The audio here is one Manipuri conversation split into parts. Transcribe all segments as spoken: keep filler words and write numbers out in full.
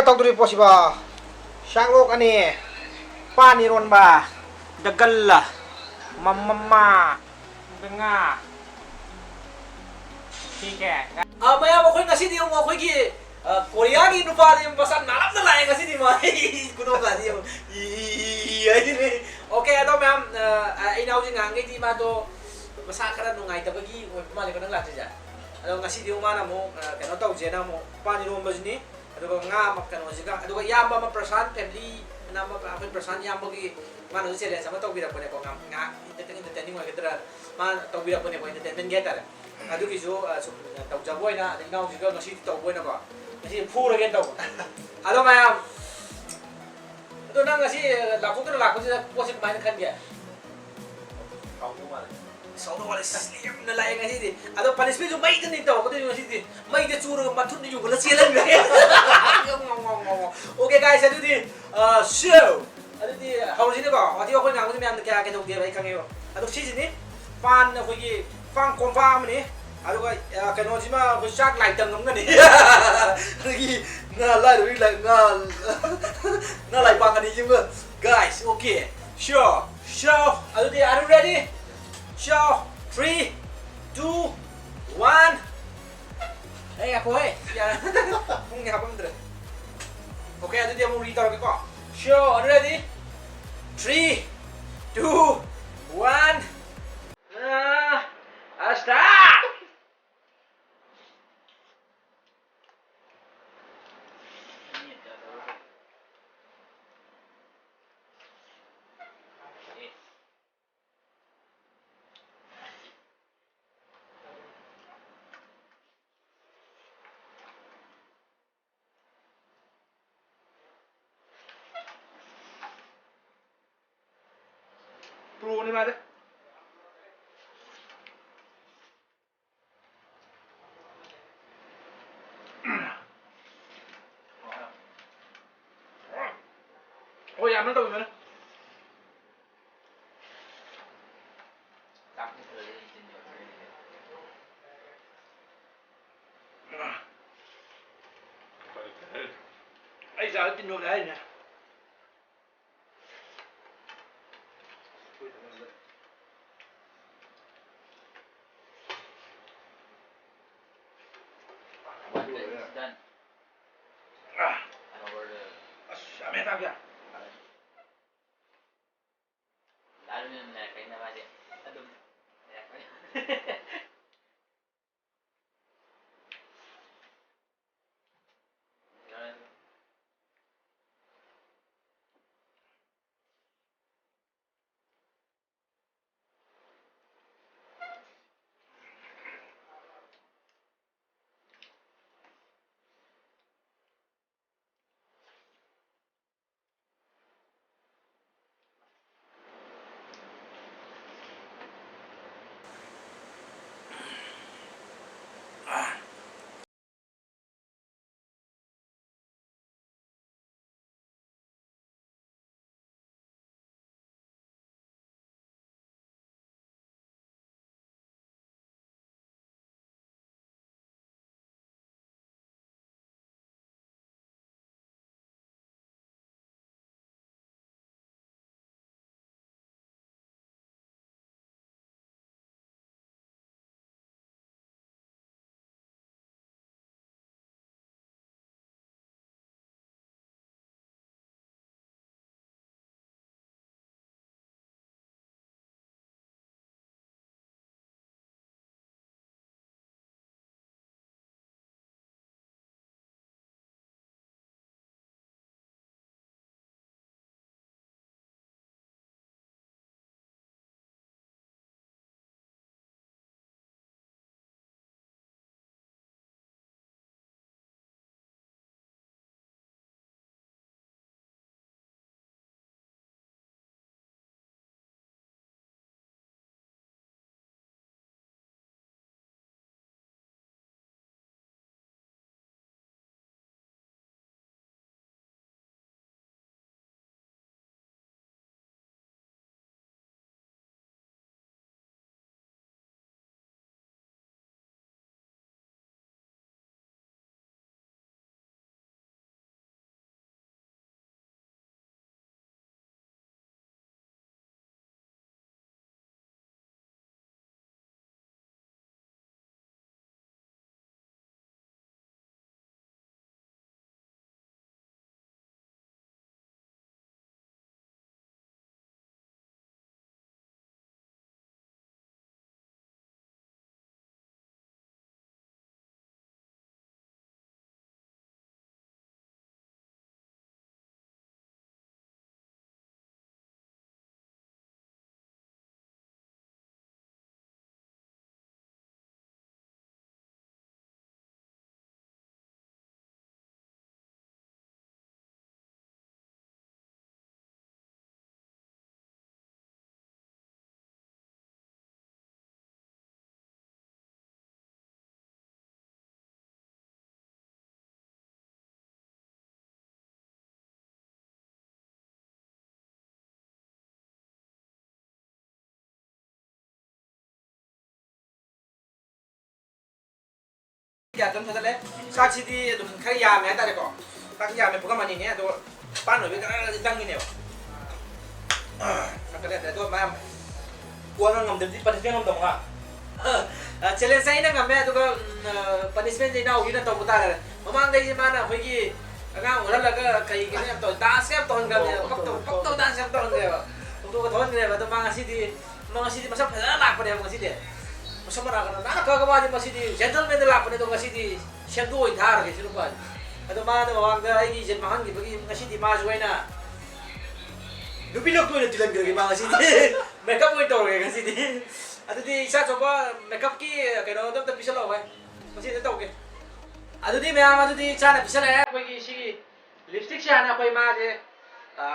ꯇꯧꯗꯣꯔꯤ ꯄꯣꯠꯁꯤꯕꯣ? ꯆꯥꯛꯂꯣꯛ ꯑꯅꯤ, ꯄꯥꯟ ꯏꯔꯣꯟꯕ, ꯗꯒꯜꯂ, ꯃꯃꯝꯃ, ꯉꯥ꯫ ꯁꯤꯁꯦ꯫ ꯑ, ꯃꯌꯥꯝ, ꯑꯩꯈꯣꯏ ꯉꯁꯤꯗꯤ ꯑꯃꯨꯛ ꯑꯩꯈꯣꯏꯒꯤ, ꯑ, ꯀꯣꯔꯤꯌꯥꯒꯤ ꯅꯨꯄꯥꯗꯤ ꯃꯁꯥ ꯅꯥꯜꯂꯞꯅ ꯂꯥꯛꯑꯦ ꯉꯁꯤꯗꯤ ꯃꯥ꯫ ꯈꯨꯅꯣꯛꯀꯥꯁꯤ ꯌꯦꯡꯉꯨ꯫ ꯏ, ꯏ, ꯏ, ꯏ ꯍꯥꯏꯁꯤꯅꯦ꯫ Okay, ꯑꯗꯣ ꯃꯌꯥꯝ, ꯑ, ꯑ, ꯑꯩꯅ ꯍꯧꯖꯤꯛ ꯉꯥꯡꯈꯩꯗꯤ ꯃꯥꯗꯣ ꯃꯁꯥ ꯈꯔ ꯅꯨꯡꯉꯥꯏꯇꯕꯒꯤ ꯑꯣꯏꯕ ꯃꯥꯜꯂꯦꯀꯣ ꯅꯪ ꯂꯥꯛꯇ꯭ꯔꯤꯁꯦ꯫ ꯑꯗꯣ ꯉꯁꯤꯗꯤ ꯑꯃꯨꯛ ꯃꯥꯅ ꯑꯃꯨꯛ, ꯑ, ꯀꯩꯅꯣ ꯇꯧꯁꯦꯅ ꯑꯃꯨꯛ ꯄꯥꯟ ꯏꯔꯣꯟꯕꯁꯤꯅꯤ꯫ ꯑꯗꯨꯒ ꯉꯥ ꯑꯃ ꯀꯩꯅꯣꯁꯤꯒ, ꯑꯗꯨꯒ ꯏꯌꯥꯝꯕ ꯑꯃ ꯄ꯭ꯔꯁꯥꯟ family ꯑꯅ ꯑꯃ, ꯑꯩꯈꯣꯏ ꯄ꯭ꯔꯁꯥꯟ ꯏꯌꯥꯝꯕꯒꯤ ꯃꯥꯅꯁꯨ challenge ꯑꯃ ꯇꯧꯕꯤꯔꯛꯄꯅꯦꯀꯣ, ꯉꯥꯏꯍꯥꯛ, ꯉꯥꯏꯍꯥꯛ entertain, entertaining ꯑꯣꯏꯒꯗ꯭ꯔꯥ, ꯃꯥꯅ ꯇꯧꯕꯤꯔꯛꯄꯅꯦꯀꯣ, entertainmentꯒꯤ ꯍꯥꯏꯇꯥꯔꯦ꯫ ꯑꯗꯨꯒꯤꯁꯨ, ꯑ, ꯁꯨꯝ ꯇꯧꯖꯕ ꯑꯣꯏꯅ, ꯑꯗꯩ ꯏꯅꯥꯎꯁꯤꯒ ꯉꯁꯤꯗꯤ ꯇꯧꯕ ꯑꯣꯏꯅꯀꯣ, ꯉꯁꯤ ꯐꯨꯔꯒꯦꯅ ꯇꯧꯕ꯫ ꯑꯗꯣ ꯃꯌꯥꯝ, ꯑꯗꯣ ꯅꯪ ꯉꯁꯤ ꯂꯥꯎꯊꯣꯛꯇꯅ ꯂꯥꯛꯄꯁꯤꯗ ꯄꯣꯠꯁꯦ ꯀꯃꯥꯏꯅ ꯈꯟꯒꯦ? ꯁꯥꯎꯗꯧ ꯃꯥꯜꯂꯦ꯫ ꯁꯥꯎꯗꯧ ꯃꯥꯜꯂꯦ꯫ ꯁꯤꯁ, ꯂꯦꯝꯅ ꯂꯥꯛꯑꯦ ꯉꯁꯤꯗꯤ꯫ ꯑꯗꯣ punishmentꯁꯨ ꯃꯩꯗꯅꯤ ꯇꯧꯔꯛꯀꯗꯣꯏꯁꯦ ꯉꯁꯤꯗꯤ꯫ ꯃꯩꯗ ꯆꯨꯔꯒ ꯃꯊꯨꯟꯗ ꯌꯨꯡꯍꯜꯂ ꯆꯦꯜꯍꯟꯒ꯭ꯔꯦ꯫ ꯉꯥꯎ, ꯉꯥꯎ, ꯉꯥꯎ, ꯉꯥꯎ꯫ Okay, guys, ꯑꯗꯨꯗꯤ, ꯑ, so, ꯑꯗꯨꯗꯤ ꯍꯧꯔꯁꯤꯅꯦꯀꯣ꯫ ꯋꯥꯊꯤ ꯋꯥꯈꯣꯏ ꯉꯥꯡꯕꯗꯤ ꯃꯌꯥꯝꯅ ꯀꯌꯥ ꯀꯩꯗꯧꯗꯦꯕ, ꯑꯩ ꯈꯪꯉꯦꯕ꯫ ꯑꯗꯣ ꯁꯤꯁꯤꯅꯤ, ꯄꯥꯟ ꯑꯩꯈꯣꯏꯒꯤ ꯄꯥꯟ ꯀꯣꯝꯄꯥꯛ ꯑꯃꯅꯤ, ꯑꯗꯨꯒ, ꯑ, ꯀꯩꯅꯣꯁꯤꯃ ꯑꯩꯈꯣꯏ ꯆꯥꯛ ꯂꯥꯏꯇꯪ ꯑꯃꯒꯅꯤ꯫ ꯑꯗꯒꯤ ꯉꯥ ꯂꯥꯏꯔꯕꯒꯤ ꯂꯥꯏ-, ꯉꯥ, ꯉꯥ ꯂꯥꯏꯄꯥꯛ ꯑꯅꯤꯁꯤꯃꯒ꯫ Guys, okay, sure, sure. ꯑꯗꯨꯗꯤ, are you ready? Sure, three, two, one. ꯑꯩ ꯉꯥꯏꯈꯣꯍꯦ, ꯌꯥꯔꯦ꯫ ꯄꯨꯡꯗꯤ ꯍꯥꯞꯄꯝꯗ꯭ꯔꯦ꯫ Okay, ꯑꯗꯨꯗꯤ ꯑꯃꯨꯛ re ꯇꯧꯔꯒꯦꯀꯣ꯫ Sure, are you ready? Three, two, one. ꯑ, ꯑꯁꯇꯥ! Proꯅꯤ ꯃꯥꯗꯤ꯫ ꯍꯣꯏ, ꯌꯥꯝꯅ ꯇꯧꯕꯤꯕꯅꯦ꯫ ꯅꯣꯂꯦ ꯍꯥꯏꯅꯦ꯫ One thing is done. And over the ꯑꯁ, ꯌꯥꯝ ꯍꯦꯟꯅ ꯇꯥꯛꯄ ꯌꯥꯏ꯫ ꯂꯥꯜ ꯃꯤꯅꯝ ꯂꯩꯔꯛꯄꯅꯤꯅ ꯃꯥꯗꯤ ꯑꯗꯨꯝ ꯂꯩꯔꯛꯄꯅꯤ꯫ ꯀꯌꯥ ꯑꯗꯨꯝ ꯊꯥꯒꯠꯂꯦ꯫ ꯆꯥꯛꯁꯤꯗꯤ ꯑꯗꯨꯝ ꯈꯔ ꯌꯥꯝꯃꯦ ꯍꯥꯏꯇꯥꯔꯦꯀꯣ꯫ ꯆꯥꯛꯁꯤ ꯌꯥꯝꯃꯦ, ꯄꯨꯈꯝ ꯑꯅꯤꯅꯦ꯫ ꯑꯗꯣ ꯄꯥꯟ ꯑꯣꯏꯕꯩ ꯈꯔ ꯈꯔꯗꯤ ꯇꯪꯉꯤꯅꯦꯕ꯫ ꯊꯥꯒꯠꯂꯦ꯫ ꯑꯗꯣ ꯃꯌꯥꯝ ꯋꯥ ꯉꯥꯡ ꯉꯝꯗ꯭ꯔꯗꯤ ꯄꯅꯤꯁꯃꯦꯟ ꯉꯝꯗꯧ ꯉꯥ꯫ ꯑ, ꯆꯦꯂꯦꯟꯖꯁꯦ ꯑꯩꯅ ꯉꯝꯃꯦ, ꯑꯗꯨꯒ, ꯎꯝ, ꯑ, ꯄꯅꯤꯁꯃꯦꯟꯁꯦ ꯏꯅꯥꯎꯒꯤꯅ ꯇꯧꯕ ꯇꯥꯔꯦ꯫ ꯃꯃꯥꯡꯗꯩꯁꯦ ꯃꯥꯅ ꯑꯩꯈꯣꯏꯒꯤ ꯑꯉꯥꯡ ꯑꯣꯜꯍꯜꯂꯒ ꯀꯩ ꯀꯩꯅꯣ ꯌꯥꯝ ꯇꯧꯋꯦ, ꯗꯥꯟꯁꯀ ꯌꯥꯝ ꯇꯧꯍꯟꯈ꯭ꯔꯕꯅꯦꯕ꯫ ꯄꯛꯇꯧ, ꯄꯛꯇꯧ ꯗꯥꯟꯁ ꯌꯥꯝ ꯇꯧꯍꯟꯈ꯭ꯔꯦꯕ꯫ ꯍꯧꯗꯣꯛꯑ ꯊꯧꯍꯟꯈ꯭ꯔꯦꯕ꯫ ꯑꯗꯣ ꯃꯥ ꯉꯁꯤꯗꯤ, ꯃꯥ ꯉꯁꯤꯗꯤ ꯃꯁꯛ ꯐꯖꯅ ꯂꯥꯛꯄꯅꯦꯕ ꯉꯁꯤꯗꯤ꯫ ꯃꯁꯛ ꯃꯇꯧ ꯅꯥꯟꯅ ꯈꯪꯉꯒ ꯃꯥꯗꯤ ꯉꯁꯤꯗꯤ ꯖꯦꯟꯇꯜꯃꯦꯟꯗ ꯂꯥꯛꯄꯅꯦ꯫ ꯑꯗꯣ ꯉꯁꯤꯗꯤ ꯁꯦꯝꯗꯣꯛ ꯑꯣꯏꯅ ꯊꯥꯔꯒꯦ ꯁꯤ ꯅꯨꯄꯥꯁꯦ꯫ ꯑꯗꯣ ꯃꯥꯅ ꯃꯃꯥꯡꯗ ꯑꯩꯒꯤ ꯏꯖꯠ ꯃꯥꯡꯍꯟꯈꯤꯕꯒꯤ ꯉꯁꯤꯗꯤ ꯃꯥꯁꯨ ꯑꯩꯅ ꯅꯨꯄꯤ ꯂꯛꯇ ꯑꯣꯏꯅ ꯊꯤꯜꯍꯟꯈ꯭ꯔꯒꯦ ꯃꯥ ꯉꯁꯤꯗꯤ꯫ ꯃꯦꯀꯞ ꯑꯣꯏꯅ ꯇꯧꯔꯒꯦ ꯉꯁꯤꯗꯤ꯫ ꯑꯗꯨꯗꯤ ꯏꯆꯥ ꯆꯧꯕ ꯃꯦꯀꯞꯀꯤ ꯀꯩꯅꯣꯗꯣ ꯑꯝꯇ ꯄꯤꯁꯜꯂꯛꯑꯣ ꯚꯥꯏ꯫ ꯃꯁꯤ ꯑꯝꯇ ꯇꯧꯒꯦ꯫ ꯑꯗꯨꯗꯤ ꯃꯌꯥꯝ, ꯑꯗꯨꯗꯤ ꯏꯆꯥꯅ ꯄꯤꯁꯜꯂꯛꯑꯦ ꯑꯩꯈꯣꯏꯒꯤ ꯁꯤꯒꯤ ꯂꯤꯞꯁꯇꯤꯛꯁꯦ꯫ ꯍꯥꯟꯅ ꯑꯩꯈꯣꯏ ꯃꯥꯁꯦ, ꯑ,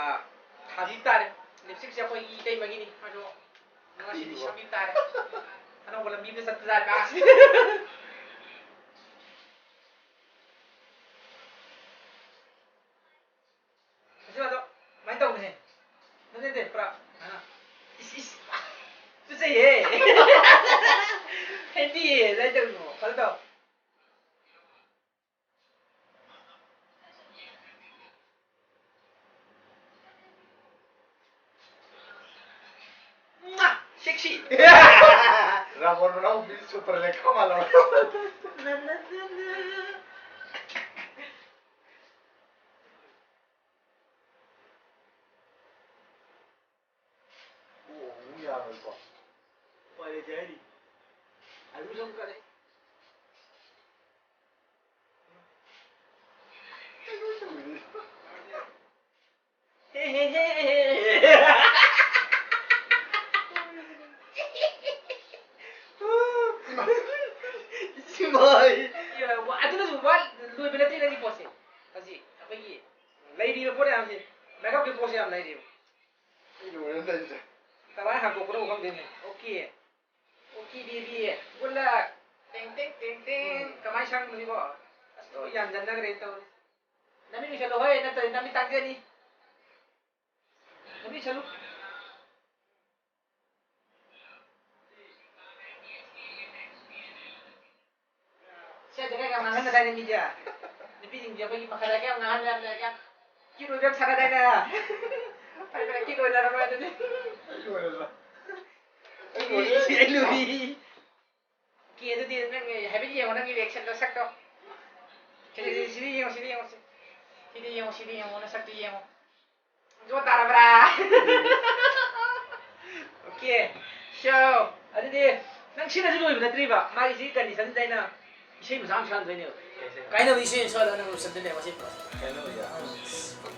ꯊꯥꯕꯤꯕ ꯇꯥꯔꯦ꯫ ꯂꯤꯞꯁꯇꯤꯛꯁꯦ ꯑꯩꯈꯣꯏꯒꯤ ꯏꯇꯩꯃꯒꯤꯅꯤ꯫ ꯑꯗꯣ ꯉꯁꯤꯗꯤ ꯁꯪꯕꯤꯕ ꯇꯥꯔꯦ꯫ ꯑꯅꯧꯕ ꯂꯝꯕꯤ ꯑꯃꯗ ꯆꯠꯄ ꯖꯥꯠ ꯃꯥ꯫ ꯃꯁꯤ ꯃꯥꯗꯣ ꯀꯃꯥꯏꯅ ꯇꯧꯕꯅꯦ? ꯅꯠꯇꯦ, ꯅꯠꯇꯦ, ꯄꯨꯔꯥ ꯁꯨꯃꯥꯏꯅ꯫ ꯏꯁ, ꯏꯁ꯫ ꯇꯨꯀꯠꯆꯩꯍꯦ꯫ ꯍꯩꯅꯗꯤꯌꯦ, ꯑꯗꯨꯃꯥꯏꯅ ꯇꯧꯅꯣ꯫ ꯐꯖꯅ ꯇꯧ꯫ ꯁꯦꯛꯁꯤ꯫ ꯔꯥꯍꯨꯜ ꯃꯅꯥꯎꯄꯤ ꯁꯨꯄꯔ ꯂꯦꯛ ꯈꯔ ꯃꯥꯜꯂꯕ꯫ ꯑꯣ, ꯑꯃꯨꯛ ꯌꯥꯔꯣꯏꯀꯣ꯫ ꯎꯄꯥꯏ ꯂꯩꯇꯦ ꯍꯥꯏꯔꯤ꯫ ꯑꯗꯨ ꯁꯨꯝ ꯀꯔꯤ? ꯍꯦ, ꯍꯦ, ꯍꯦ, ꯍꯦ꯫ ꯏꯃꯥꯏ꯫ ꯑꯗꯨꯅꯁꯨ ꯋꯥ ꯂꯣꯏꯕ ꯅꯠꯇꯦ ꯅꯪꯒꯤ ꯄꯣꯠꯁꯦ꯫ ꯍꯧꯖꯤꯛ ꯑꯩꯈꯣꯏꯒꯤ ꯂꯩꯔꯤꯕ ꯄꯣꯠ ꯃꯌꯥꯝꯁꯦ, ꯃꯦꯀꯞꯀꯤ ꯄꯣꯠꯁꯦ ꯌꯥꯝ ꯂꯩꯔꯤꯕ꯫ ꯑꯩ ꯂꯣꯏꯔꯦ ꯇꯧꯔꯤꯁꯦ꯫ ꯀꯃꯥꯏꯅ ꯍꯥꯡꯗꯣꯛꯀꯗꯧꯕ ꯈꯪꯗꯦꯅꯦ꯫ ꯑꯣꯀꯦ꯫ Okay, baby. ꯒꯨꯗ ꯂꯛ꯫ ꯇꯦꯡ, ꯇꯦꯡ, ꯇꯦꯡ, ꯇꯦꯡ꯫ ꯎꯝ꯫ ꯀꯃꯥꯏꯅ ꯁꯪꯗꯣꯏꯕꯣ? ꯑꯁ, ꯂꯣꯏ ꯌꯥꯟꯁꯤꯟꯅꯈ꯭ꯔꯦ ꯇꯧꯔꯤꯁꯦ꯫ ꯅꯃꯤꯠ ꯎꯏꯁꯜꯂꯣ ꯍꯣꯏ, ꯅꯠꯇ꯭ꯔꯗꯤ ꯅꯃꯤꯠ ꯇꯥꯡꯖꯅꯤ꯫ ꯅꯃꯤꯠ ꯎꯏꯁꯜꯂꯨ꯫ ꯁꯦ, ꯍꯥꯏꯅ ꯃꯤꯁꯦ, ꯅꯨꯄꯤꯁꯤꯡꯁꯦ ꯑꯩꯈꯣꯏꯒꯤ ꯃꯈꯜ ꯀꯌꯥꯝ ꯉꯥꯡꯍꯟꯕ ꯌꯥꯝꯅ ꯌꯥꯝ ꯀꯤꯠ ꯑꯣꯏꯕ ꯌꯥꯝ ꯁꯥꯟꯅꯗꯥꯏꯅꯦ? ꯐꯔꯦ, ꯐꯔꯦ, ꯀꯤꯠ ꯑꯣꯏꯅꯔꯔꯣꯏ ꯑꯗꯨꯗꯤ꯫ ꯑꯩ ꯂꯣꯏꯔꯕ? ꯑꯩ ꯂꯣꯏꯔꯦ꯫ ꯑꯩ ꯂꯣꯏꯔꯦ꯫ ꯀꯦ, ꯑꯗꯨꯗꯤ ꯅꯪ ꯍꯥꯏꯐꯦꯠ ꯌꯦꯡꯉꯣ, ꯅꯪꯒꯤ ꯔꯤꯌꯦꯛꯁꯟꯗꯣ, ꯁꯛꯇꯣ꯫ ꯁꯤꯗꯤ, ꯁꯤꯗꯤ, ꯁꯤꯗꯤ ꯌꯦꯡꯉꯣ, ꯁꯤꯗꯤ ꯌꯦꯡꯉꯣ, ꯁꯤ-, ꯁꯤꯗꯤ ꯌꯦꯡꯉꯣ, ꯁꯤꯗꯤ ꯌꯦꯡꯉꯣ, ꯅꯁꯛꯇꯨ ꯌꯦꯡꯉꯣ꯫ ꯖꯣ ꯇꯥꯔꯕ꯭ꯔꯥ? ꯑꯣꯀꯦ꯫ ꯁꯣ, ꯑꯗꯨꯗꯤ ꯅꯪ ꯁꯤꯅꯁꯨ ꯂꯣꯏꯕ ꯅꯠꯇ꯭ꯔꯤꯕ, ꯃꯥꯒꯤ ꯁꯤ ꯀꯟꯗꯤꯁꯟꯁꯤꯗ ꯑꯩꯅ ꯏꯁꯩ ꯃꯆꯥ ꯑꯃ ꯁꯛꯍꯟꯗꯣꯏꯅꯦꯕ꯫ ꯀꯥꯏꯅꯕ ꯏꯁꯩ ꯑꯃ ꯁꯛꯍꯜꯂꯒ ꯅꯪ ꯂꯣꯏꯁꯤꯟꯗꯣꯏꯅꯦꯕ ꯁꯤ ꯄꯨꯔꯥ꯫ ꯀꯥꯏꯅꯕ ꯌꯥ-,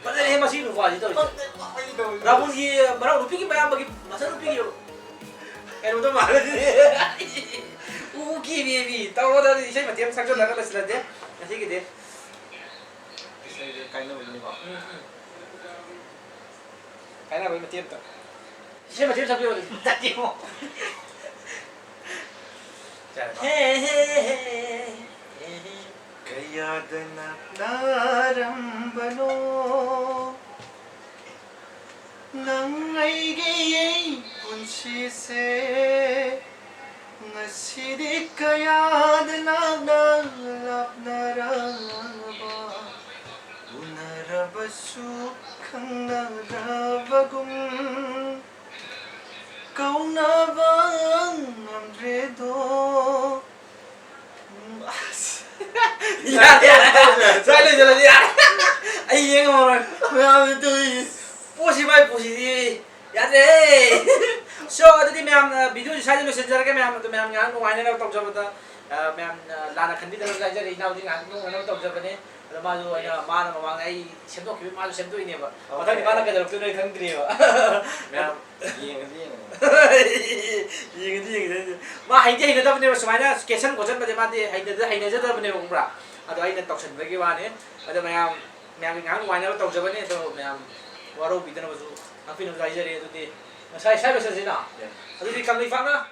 ꯐꯖꯔꯦꯍꯦ ꯃꯁꯤ ꯅꯨꯄꯥꯁꯤ ꯇꯧꯔꯤꯁꯦ꯫ ꯔꯥꯍꯨꯜꯒꯤ ꯃꯅꯥꯎ ꯅꯨꯄꯤꯒꯤ ꯃꯌꯥꯝꯕꯒꯤ ꯃꯆꯟꯅꯨꯄꯤꯒꯤ ꯀꯩꯅꯣꯗꯣ ꯃꯥꯜꯂꯦ꯫ ꯎꯀꯤ ꯕꯦꯕꯤ꯫ ꯇꯧꯔꯣꯗ ꯑꯗꯨꯗꯤ ꯏꯁꯩ ꯃꯇꯦꯛ ꯑꯃ ꯁꯛꯆꯜꯂꯒ ꯂꯣꯏꯁꯤꯜꯂꯁꯦ ꯉꯁꯤꯒꯤꯗꯤ꯫ ꯏꯁꯩꯁꯦ ꯀꯥꯏꯅꯕꯒꯤꯅꯤꯀꯣ? ꯎꯝ, ꯎꯝ꯫ ꯀꯥꯏꯅꯕꯒꯤ ꯃꯇꯦꯛ ꯑꯝꯇ꯫ ꯏꯁꯩ ꯃꯇꯦꯛ ꯑꯃ ꯁꯛꯄꯤꯌꯣ ꯑꯗꯨꯗꯤ꯫ ꯇꯥꯗꯦꯉꯣ꯫ ꯌꯥꯔꯦꯀꯣ? ꯍꯦ, ꯍꯦ, ꯍꯦ, ꯍꯦ, ꯍꯦ꯫ ꯀꯌꯥꯗ ꯅꯛꯅꯔꯝꯕꯅꯣ ꯅꯪ ꯑꯩꯒꯤ ꯄꯨꯟꯁꯤꯁꯦ, ꯉꯁꯤꯗꯤ ꯀꯌꯥꯗ ꯂꯥꯞꯅ ꯂꯥꯞꯅꯔꯕ, ꯎꯅꯔꯕꯁꯨ ꯈꯪꯅꯔꯕꯒꯨꯝ, ꯀꯧꯅꯕ ꯉꯝꯗ꯭ꯔꯦꯗꯣ꯫ ꯎꯝ, ꯑꯁ꯫ ꯌꯥꯔꯦ, ꯌꯥꯔꯦ, ꯌꯥꯔꯦ꯫ ꯁ꯭ꯋꯥꯏ ꯂꯣꯏꯁꯤꯜꯂꯁꯤ, ꯌꯥꯔꯦ꯫ ꯑꯩ ꯌꯦꯡ ꯉꯝꯃꯔꯣꯏ꯫ ꯃꯌꯥꯝꯅ ꯇꯧꯔꯤꯁꯦ꯫ ꯄꯣꯠꯁꯤ ꯃꯥꯏ ꯄꯨꯁꯤꯗꯤ ꯌꯥꯗ꯭ꯔꯦ꯫ So, ꯑꯗꯨꯗꯤ ꯃꯌꯥꯝ, ꯑ, video ꯁꯤ ꯁ꯭ꯋꯥꯏꯗ ꯂꯣꯏꯁꯤꯟꯖꯔꯒꯦ꯫ ꯃꯌꯥꯝ ꯑꯗꯨ ꯃꯌꯥꯝ ꯉꯥꯏꯍꯥꯛ ꯅꯨꯡꯉꯥꯏꯅꯅꯕ ꯇꯧꯖꯕꯗ, ꯑ, ꯃꯌꯥꯝ, ꯑ, ꯂꯥꯟꯅ ꯈꯟꯕꯤꯗꯅꯕ ꯍꯥꯏꯖꯔꯤ꯫ ꯏꯅꯥꯎꯗꯤ ꯉꯥꯏꯍꯥꯛ ꯅꯣꯛꯅꯅꯕ ꯇꯧꯖꯕꯅꯦ꯫ ꯑꯗꯣ ꯃꯥꯁꯨ ꯑꯩꯅ, ꯃꯥꯅ ꯃꯃꯥꯡꯗ ꯑꯩ ꯁꯦꯝꯗꯣꯛꯈꯤꯕ ꯃꯥꯁꯨ ꯁꯦꯝꯗꯣꯛꯏꯅꯦꯕ꯫ ꯃꯊꯪꯗꯤ ꯃꯥꯅ ꯀꯩꯗꯧꯔꯛꯇꯣꯏꯅꯣ ꯑꯩ ꯈꯪꯗ꯭ꯔꯤꯕ꯫ ꯃꯌꯥꯝ ꯌꯦꯡꯉꯗꯤ ꯌꯦꯡꯉꯅꯤ꯫ ꯌꯦꯡꯉꯗꯤ ꯌꯦꯡꯉꯗꯤ꯫ ꯃꯥ ꯍꯩꯗꯤ ꯍꯩꯅꯗꯕꯅꯦꯕ, ꯁꯨꯃꯥꯏꯅ ꯀꯦꯁꯟ ꯈꯣꯠꯆꯟꯕꯁꯦ ꯃꯥꯗꯤ ꯍꯩꯅꯗ-, ꯍꯩꯅꯖꯗꯕꯅꯦꯕ, ꯈꯪꯕ꯭ꯔꯥ? ꯑꯗꯣ ꯑꯩꯅ ꯇꯧꯁꯟꯕꯒꯤ ꯋꯥꯅꯤ꯫ ꯑꯗꯣ ꯃꯌꯥꯝ, ꯃꯌꯥꯝꯒꯤ ꯉꯥꯏꯍꯥꯛ ꯅꯨꯡꯉꯥꯏꯅꯕ ꯇꯧꯖꯕꯅꯤ꯫ ꯑꯗꯣ ꯃꯌꯥꯝ ꯋꯥꯔꯧꯕꯤꯗꯅꯕꯁꯨ ꯉꯥꯛꯄꯤꯅꯕꯁꯨ ꯍꯥꯏꯖꯔꯤ꯫ ꯑꯗꯨꯗꯤ ꯉꯁꯥꯏ ꯁ꯭ꯋꯥꯏ ꯂꯣꯏꯁꯤꯜꯂꯁꯤꯅ꯫ ꯌꯥꯏ꯫ ꯑꯗꯨꯗꯤ ꯀꯪꯂꯩꯄꯥꯛꯅ